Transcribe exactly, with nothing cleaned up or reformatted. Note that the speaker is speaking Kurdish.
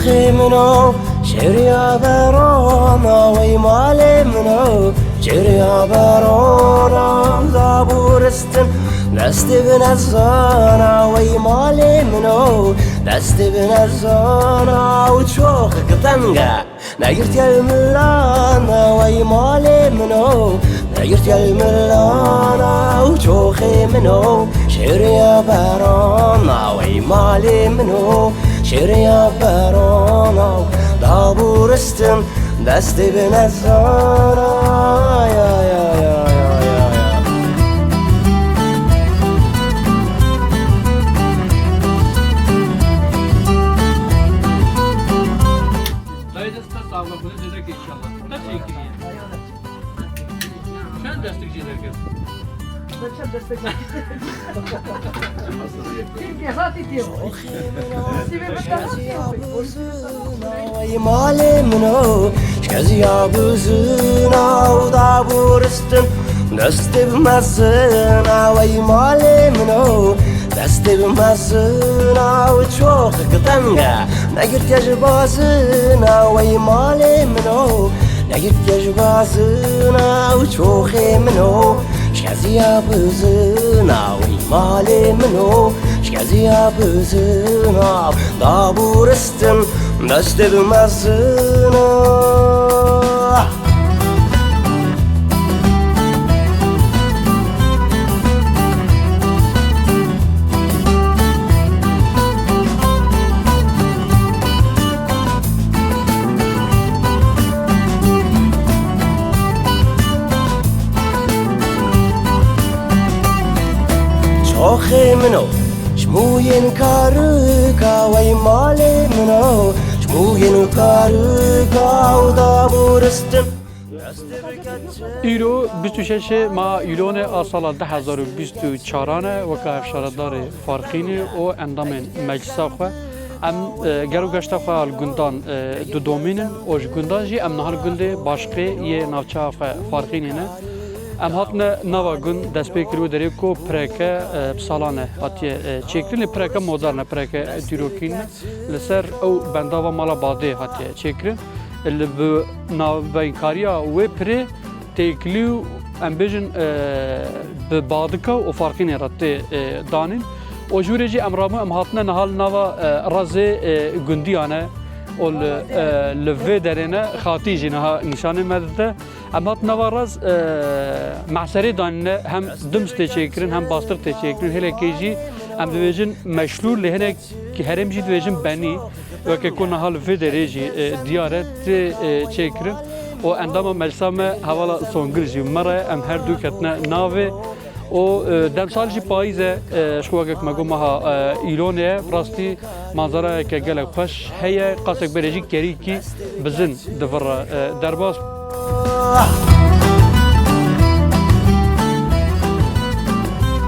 Qê min o, şêriya berana wey malê min o, şêriya berana daburistin, destê bi nezana wey malê min o, destê bi nezana û çoxik tenge. Negirtiye milana wey malê min o, negirtiye milana û çoxê min o, şêriya berana wey malê min o, şêriya berana daburistin, destê bi nezana ya ya ya ya ya. Dayı deste sağlık, bunu dede inşallah. Kaç şey kiriye? Sen destekçi derken. Sen destekçi. Kim ki hati diyor. Wey malê min o, şkeziya bizina û daburistin, destê bi mezina wey malê min o, destê bi mezina û çoxik tenge. Negirtiye ji bazina wey malê min o, negirtiye ji bazina û çoxê min o, şkeziya bizina wey malê min o, şkeziya bizina daburistin, destê bi mezina. Çoxê min o, ji mûyên karika wey malê min o, ji mûyên karika û daburistin. Îro bîst û şeş meha Îlonê a sala du hezar û bîst û çaran e, weke hevşaredarê Farqînê û endamên meclisa xwe. Em, e, gero geşta xwe li gundan, e, didomînin û ji gundan jî em niha li gundê Başqê yê navçeya xwe Farqînê ne. Em hatine nava gund dest pê kir wê derê ku pireke, e, bi salan e hatiye, e, çêkirin. Lê pireke modern e, pireke dîrokî ne. Li ser ew bendava Mala Badê hatiye çêkirin. Li bi navbeynkariya wê pirê têkilî û em bêjin, e, bi Badika û Farqînê re tê, e, danîn. Û ji wî re jî em rabûn, em hatine niha li nava, e, rezê, e, gundiyan e û li, e, li vê derê ne, xatî jî niha nîşanê me dide. Em hat nava raz, e, mehserê danîne, hem dims tê çêkirin, hem bastır tê çêkirin. Hêlekê jî em dibêjin meşlûl, lê hinek herêm jî dibêjin benî. Weke ku niha li vê derê jî, e, diyar e, tê, e, çêkirin. Û endama meclisa me hevala Songil jî me re, em her du ketine navê. Û, e, demsal jî payîz e, e, ji xwe weke ku me got meha, e, Îlonê ye. Bi rastî manzarayeke gelek xweş heye. Qasek berê jî kerîkî bizin di vir re, e, derbas.